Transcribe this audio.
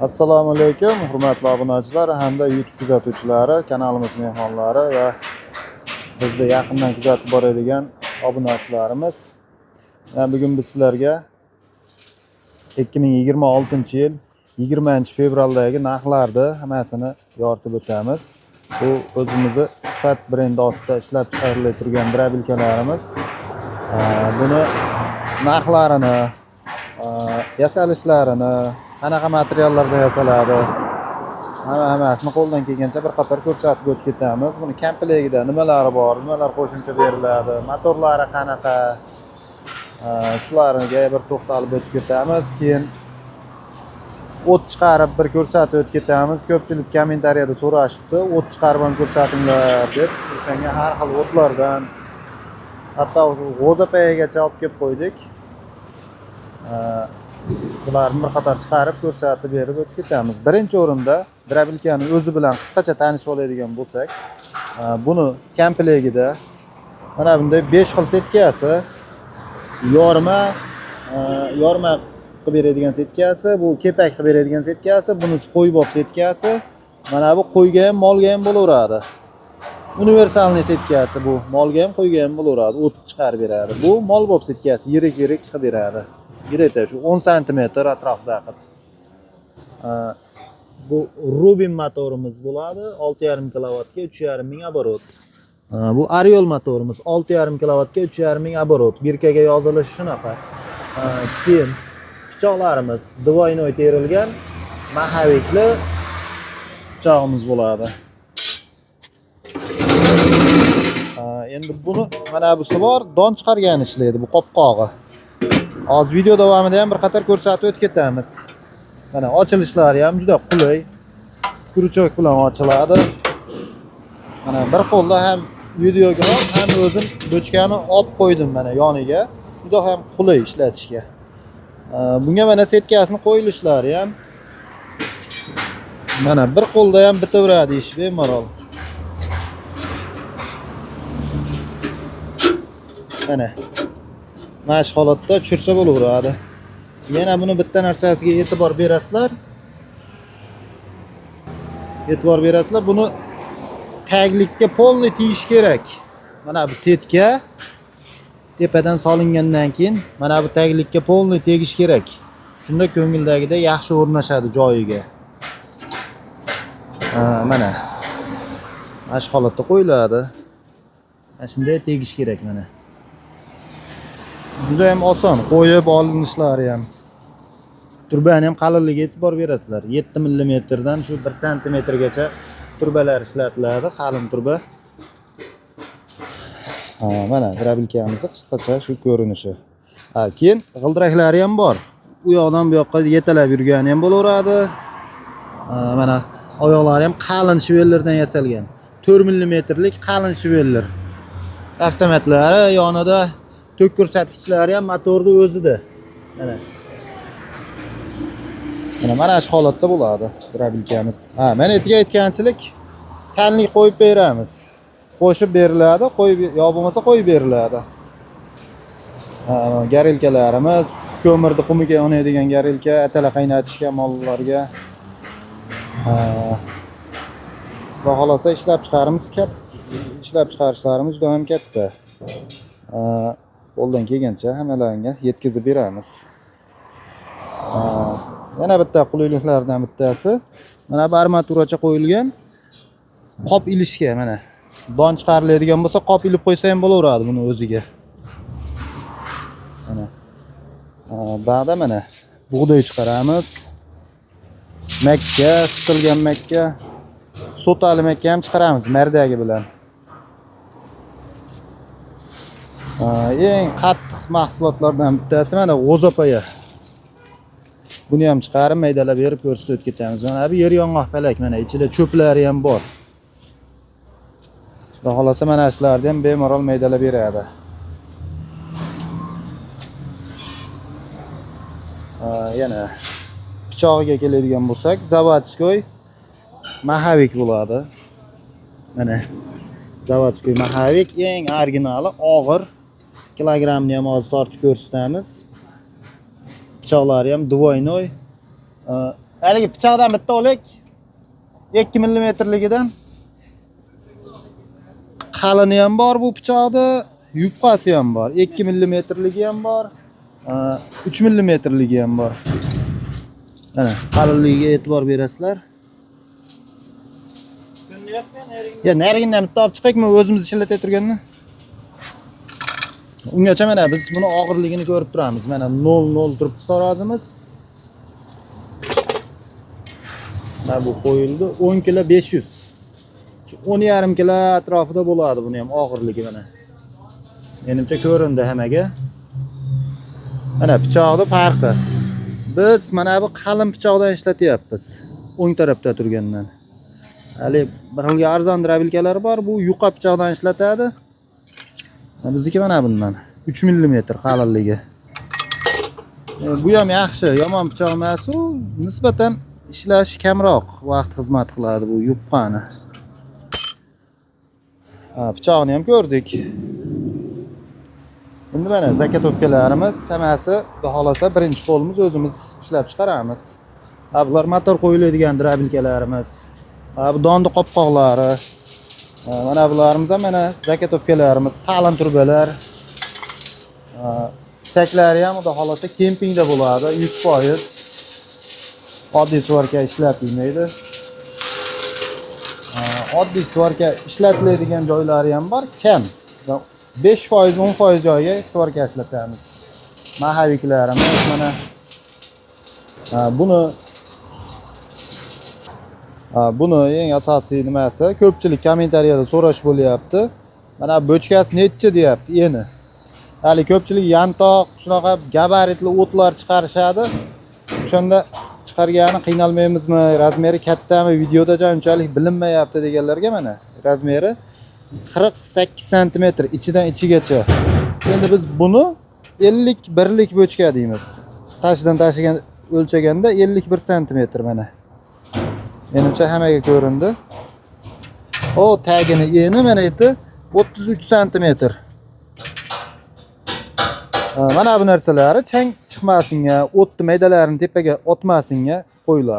Assalomu alaykum, hurmatli obunachilar hamda YouTube kuzatuvchilari, kanalimiz mehmonlari va bizni yaqindan kuzatib boradigan obunachilarimiz. Bugun biz sizlarga 2026-yil 20-fevraldagi narxlarni hammasini yoritib o'tamiz. Bu o'zimizni Sifat brendi ostida ishlab chiqarilib turgan drabilkalarimiz. Buni narxlarini, yasalishlarini, qanaqa materiallardan yasaladi, hammasini qo'ldan kelgancha bir qator ko'rsatib o'tib ketamiz. Buni komplektida nimalari bor, nimalar qo'shimcha beriladi, motorlari qanaqa, shularga bir to'xtalib o'tib ketamiz. Keyin o't chiqarib bir ko'rsatib o'tib ketamiz. Ko'pchilik kommentariyada so'rashibdi, o't chiqarib ham ko'rsatinglar deb. O'shanga har xil o'tlardan, hatto g'o'zapayagacha olib kelib qo'ydik. Bularni bir qator chiqarib ko'rsatib berib o'tib ketamiz. Birinchi o'rinda drabilkani o'zi bilan qisqacha tanishib oladigan bo'lsak, buni komplektida mana bunday 5 xil setkasi, yorma qilib beradigan setkasi, bu kepak qilib beradigan setkasi, bunisi qo'ybob setkasi. Mana bu qo'yga ham, molga ham bo'laveradi. Universalniy setkasi bu, molga ham, qo'yga ham bo'laveradi, o't chiqarib beradi. Bu molbob setkasi, yirik-yirik qilib beradi. Где-то shu 10 santimetr atrofida qilib. Bu Rubin motorimiz bo'ladi, 6,5 kilovatga 3,5 ming oborot. Bu Ariel motorimiz 6,5 kilovatga 3,5 ming oborot. Birkaga yozilishi shunaqa. Keyin pichoqlarimiz dvoynoy terilgan mahavikli pichog'imiz bo'ladi. Endi buni mana busi bor, don chiqargan ishlaydi bu qopqog'i. Hozir video davomida ham bir qator ko'rsatib o'tib ketamiz. Mana ochilishlari ham juda qulay. Kruchok bilan ochiladi. Mana bir qo'lda ham videoga olib, ham o'zim bochkani olib qo'ydim mana yoniga. Juda ham qulay ishlatishga. Bunga mana setkasini qo'yilishlari ham mana bir qo'lda ham bitaveradi ish bemalol. Mana shu holatda tushirsa bo'laveradi. Yana buni bitta narsasiga e'tibor berasizlar. E'tibor berasizlar, buni taglikka polni tegish kerak. Mana bu setka tepadan solingandan keyin mana bu taglikka polni tegish kerak. Shunda ko'ngildagida yaxshi o'rnashadi joyiga. Mana shu holatda qo'yiladi. Mana shunday tegish kerak mana. Juda ham oson qo'yib olinishlari ham. Turbani ham qalinligiga e'tibor berasizlar. 7 millimetrdan shu 1 santimetrgacha turbalar ishlatiladi, qalin turba. Mana drabilkamizni qisqacha shu ko'rinishi. Keyin g'ildiraklari ham bor. U yoqdan bu yoqqa yetalab yurgani ham bo'laveradi. Mana oyoqlari ham qalin shvellerdan yasalgan. 4 millimetrlik qalin shveller. Avtomatlari yonida, tok ko'rsatkichlari ham motorning o'zida. Mana. Mana shu holatda bo'ladi drabilkamiz. Mana aytgan aytganchilik sanlik qo'yib beramiz. Qo'shib beriladi, qo'yib yo bo'lmasa qo'yib beriladi. Garilkalarimiz, ko'mirni qumiga yonadigan garilka, atala qaynatishga mollarga. Xudo xolasa ishlab chiqarimiz katta, ishlab chiqarishlarimiz juda ham katta. Qo'ldan kelgancha hammalaringga yetkazib beramiz. Yana bitta qulayliklardan bittasi, mana bu armaturacha qo'yilgan qop ilishga mana. Don chiqariladigan bo'lsa, qop ilib qo'ysa ham bo'laveradi buni o'ziga. Mana. Ba'da mana bug'doy chiqaramiz. Makka, siqilgan makka, sotali makka ham chiqaramiz mardagi bilan. Eng qattiq mahsulotlardan bittasi mana g'o'zapaya. Buni ham chiqarib maydalab berib ko'rsatib o'tib ketamiz. Mana bu yer yong'oq palak, mana ichida cho'plari ham bor. Xudo xolasa mana shularni ham bemalol maydalab beradi. Yana pichog'iga keladigan bo'lsak, zavodskoy mahavik bo'ladi. Mana zavodskoy mahavik eng originali, og'ir. Kilogrammni ham hozir tortib ko'rsatamiz. Pichoqlari ham dvoynoy. Haligi pichoqdan bitta olik. 2 millimetrligidan. Qalini ham bor bu pichoqda, yupqasi ham bor. 2 millimetrligi ham bor, 3 millimetrligi ham bor. Mana qalinligiga e'tibor berasizlar. Ya narigindan bitta olib chiqaylikmi, o'zimiz ishlatay turganini? Ungacha mana biz buni og'irligini ko'rib turamiz. Mana 0.0 turibdi tarozimiz. Mana bu qo'yildi 10 kilo 500. Shu 10,5 kilo atrofida bo'ladi buni ham og'irligi mana. Menimcha ko'rindi hammaga. Mana pichoqning farqi. Biz mana bu qalin pichoqdan ishlatyapmiz. O'ng tarafda turgandan. Hali bir xilga arzon drabilkalar bor, bu yuqa pichoqdan ishlatadi. Mana bizniki mana bundan 3 millimetr qalinligi. Bu ham yaxshi, yomon pichoq emas u, nisbatan ishlash kamroq vaqt xizmat qiladi bu yupqani. Ha, pichoqni ham ko'rdik. Endi mana zakotovkalarimiz hammasi xudo xolasa birinchi qo'limiz o'zimiz ishlab chiqaramiz. Ha, bular motor qo'yiladigan drabilkalarimiz. Ha, bu donni qopqoqlari. Ha, mana bularimiz ham mana zakotovkalarimiz, qalin turbalar. Ha, shaklari ham xudo xolasa kempingda bo'ladi, 100%. Oddiy svarka ishlatilmaydi. Ha, oddiy svarka ishlatiladigan joylari ham bor, kam. 5%, 10% joyga svarka ishlatamiz. Mahaviklarimiz mana. Ha, buni eng asosiy nimasi, ko'pchilik kommentariyada so'rash bo'lyapti. Mana bochkasi nechi deyapti eni. Hali ko'pchilik yantoq, shunaqa gabaritli o'tlar chiqarishadi. O'shanda chiqargani qiynalmaymizmi, razmeri kattami, videoda unchalik bilinmayapti deganlarga mana razmeri 48 santimetr ichidan ichigacha. Endi biz buni 51lik bochka deymiz. Tashidan tashiga o'lchaganda 51 santimetr mana. Menimcha hammaga ko'rindi. O tagini eni mana eti 33 santimetr. Mana bu narsalari chang chiqmasinga, o'tni maydalarini tepaga otmasinga qo'yiladi.